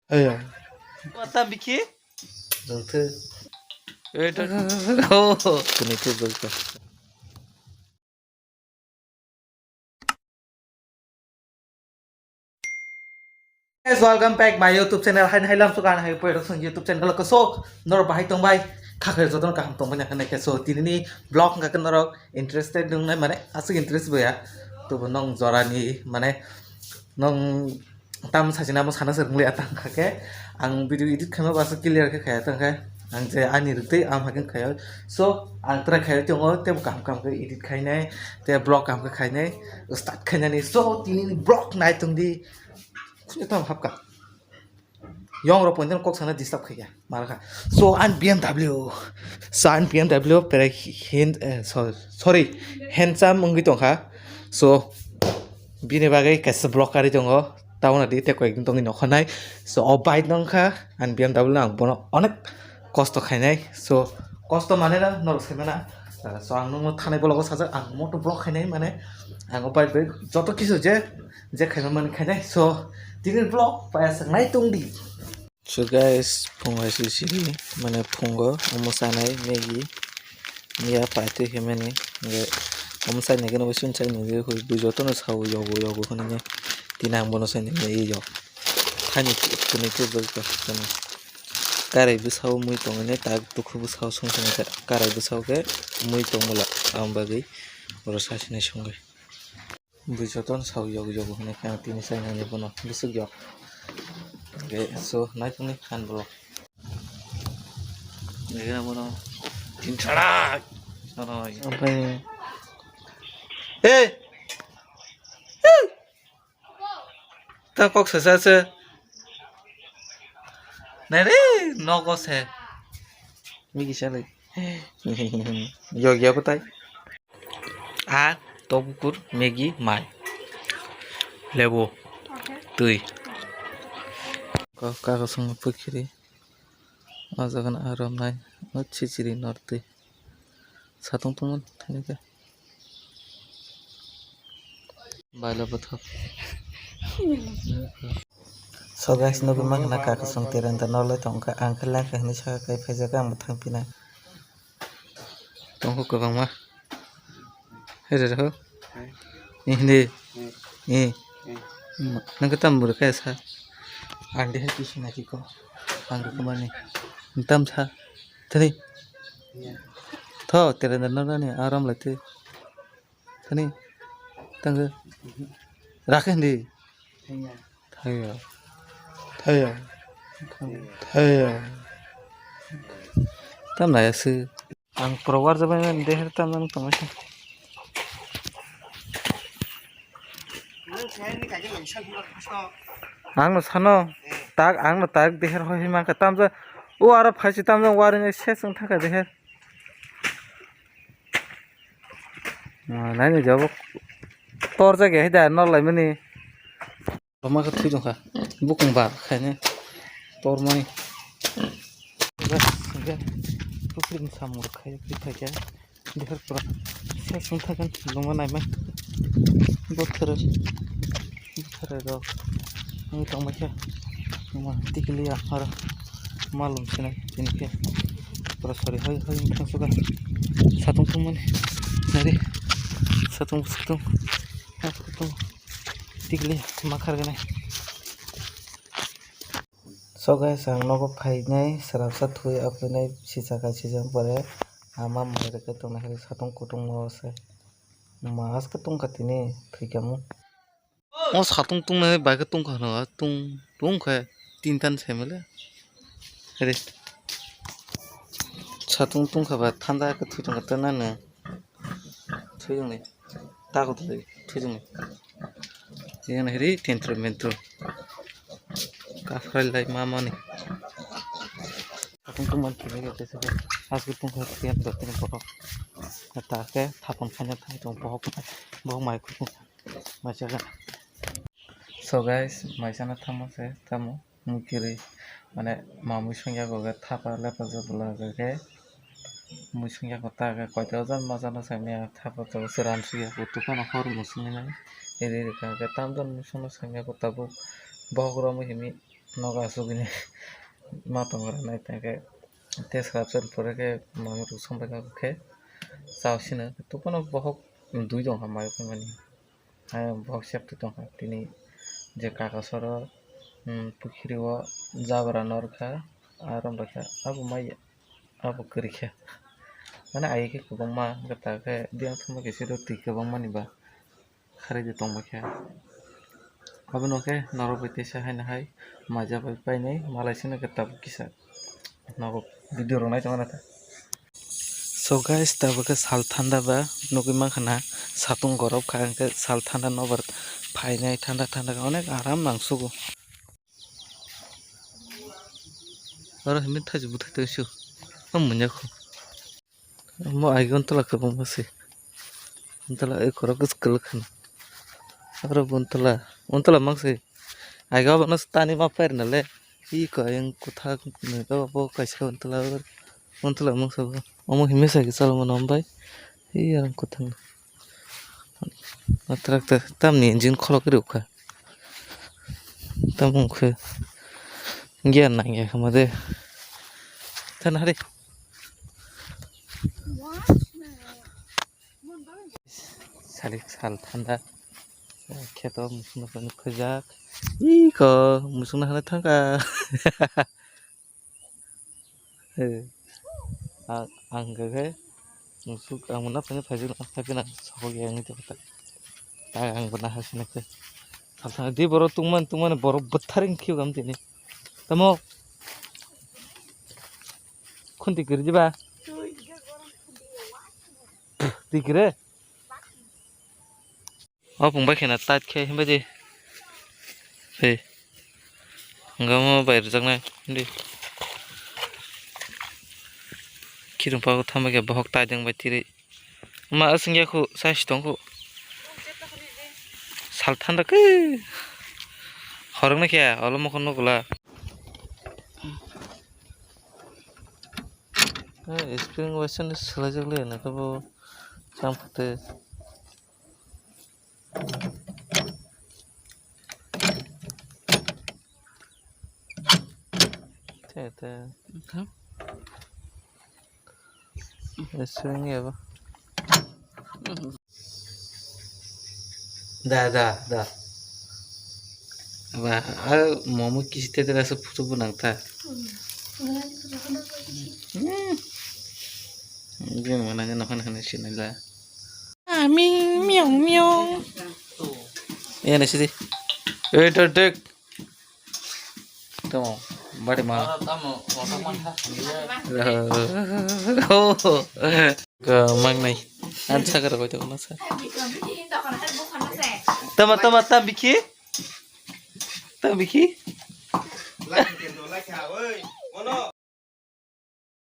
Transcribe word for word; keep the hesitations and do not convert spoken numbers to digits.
Ayo. Mata bikhi? Dongthe. Eh, dak. Oh, kuni tu dongthe. Guys, welcome back my YouTube channel. Hai, hai, lam sukan, hai, poi rok song YouTube channel ko sok. Nor bahai tong bai. Kha khe jotono kaham tong bai na khe. So, tini ni vlog ka norok interested nung nai mane asuk interest boya. Tubo nong jorani mane nong tam sajina mo sana serung le atang kha khe. Ang video edit khaima basa clear khe khaya tang khe. Ang je ani rwtwi ang hakin khayo. So, ang try khayo tongo, tebo kaham kaham khe edit khainai, te vlog kaham khe khainai, start khainani. So, tini ni vlog nai tong di. Khunju tam hapka. Yong rok pointen kok sana disturb khaiya, mara kha. So, ang B M W. So, ang B M W pere hin-, eh, so-, sorry, handsome wngwi tong kha. So, bini bagwi kaisa vlog kari tongo. Tabona di te koyekdin tongwi nokha nai. So, o bike no wngkha, ang B M W no ang bono onek kosto khainai. So, kosto mane na norok sai mana. Uh, so, ang nungno thanai vlog o sajak, ang moto vlog khainai mane, ang o bike bai joto kisu je, je khaima mani khainai. So, tini vlog paya sangnai tong di. So guys, phung hai si siri, mane phungo omo sanai Maggi, miya paitwi himani, nge omo sai nege no sun sai nege hui bui joto no sao yogo yogo hwnwi, tini ang bono sai nege yo, thani kuni tu bwswk kani, karai bwsao mui tongwi nai tak tukhu bwsao song song khe, karai bwsao khe mui tongmula, ang bagwi oro sa sinai songwi. Bui jotono sao yogo yogo hwnwi khe ang tini sai nani bono bwswk yok. Hwnkhe so naitukni khan bolong. Naikheno bono tin chara. Omo hai. Hey! Hey! Ta kok sasa se. Nai re, nogo se. Migi salai. Yog ya betai. A, tok bukur, Maggi, mai. Lebu, twi. Ka, ka, ka song pukiri. O jaga na aram nai. O chichiri nortwi. Satung tungmani thani khe. Baila bwthak. So guys, nugwi mankha na kaka song terenda nolai tongkha, ang khe lengkha hinwi sakha, kai phaijak ang bo thangphinai. Tongkha kwbangma. Hede ho. Hindi. Eh. Nang khe tam bwrwi kaya sa. Ang de hai kisi na kiko. Ang rwkmani. Tam sa. Thani. Tho, terenda nolai ni aram lai twi. Thani. Tang khe. Rakhe hindi. Thaya. Thaya. Thaya. Tam naya se. Ang pura warjabai mani deher tam nang tongma se. Ang no sano tak, ang no tak deher hoi hima ka tam ja. O aro phaisi tam ja waring se sung thaka deher. Nai ni jabo tor jage hai da nor lai mani. Toma khe thui tongkha. Bukung ba khaine tormani. Bas, hingke pukri ni samung khai, khai khe. Dihar pura. Se sung thakan lungma naimai. Bothoro. Bothoro rok. Ang tongmai khe. Ma tikli ya hara. Malum sinai. Tini khe. Pura sori hoi hoi thang suka. Satung tungmani. Nari. Satung satung. Satung. Tikli makhar gane. So guys, ang nogo phainai, srapsa thui aphainai, sisa kaisa jang pore ama mwtai rwkhe tongnai hai satung kutung o se. Mas khe tongkha tini thwikhamu. O satung tongnai bai khe tongkha hwnwi tung tung khe tinta ni sai male. Re. Satung tongkha ba thanda khe thwi tongkha tei nani. Thwi tongni. Tago thwi tongni. Yang hiri tentro mentro. Kafrai lai ma mani. Satung tongmani khe nai khe tesa khe. Aswk tongkha khe dotini borok. Ta khe thapon khaina thang tong bohok. Bohok mai kutung. Mai chakha. So guys, mai chana thangma se tamo. Mui kwrwi, mane, ma mui songya go khe thapa lepajak bwlajak khe, mui songya go ta khe koito jan ma jano saimanya thapa to chwran suya kutu phano hor mui songwi nai, iri iri kha khe tamjani mui songno saimanya ko tabuk bohok romwi himi. Nogo asugini ma tongo rwnai tei khe tei swrapsa pore khe mami rok songbai kha khe chao sino tei bono bohok dui tongkha mai phaimani. Hai bohok sep twi tongkha tini je kaka soro, um, pukhiri o jabra norkha aro bai kha abo mai abo kwrwi khe mane ai khe kwbangma wngkha ta khe biyang thangma khe siro twi kwbangmani ba. Kharwi de tongma khe. Abono khe norok bai teisa haino hai maja bai painai malai sino khe tabuk kisa nogo video rok nai tongma nata. So guys, tabuk khe sal thanda ba nugwi mankha na satung gorok kha hwnkhe sal thanda nobar phainai thanda thanda khe onek aram nangsugo. Oro himwi thachi bwthai tongsu. Ang munya khu. Omo aigo untala kwbangma se. Untala ekhoro kwchwk kwlwk kheno. Aro bo untala, untala mang se. Aigo abono tani ma pairwna le. Iko ayang kwthak ni abo kaisa untala, untala mang se bo. Omo himwi sa khe chalmano hambai. Iyang kwthang. Atrak ta tamni engine khuluk rwkha. Tamo wngkhe giya nangya khama de. Thana hari. Salik sal thanda. Kheto musukno phano khajak. Iko musukno hana thangka. He. Ang, ang hwnkha khe musuk ang muna phani phaijak phaiphina sokya wngwi tongkha. Ta ang bo naha sinai khe. Salsa di borok tungmani tungmani borok bwtharing khiyok am tini. Tamo. Khunti kwrwi diba? Di kwrwi? O pung bai khena tight khe himbai di. Hei. Hwnkhe omo bai rwjaknai di. Khirung pago thambai khe bohok tight wngbai tiri. Ma aswng ya khu size tong khu. Sal thanda khe. Horoknai khe olo mokol nukla. Spring waisa ni swlaijak le nang khe bo chang phote. Te te. Spring ya bo. Da, da, da. Ba, a momo kisi te te rasa photo bo nang ta. Hmm. Ini mana nya nokan kana sini la. Ami miong miong. Iya nasi di. Eh, dek dek. Tamo, bari ma. Oro tamo, oro tamo ha. Ga mangnai. An sagar koi to na sa. Tama, tama, tam biki. Tam biki.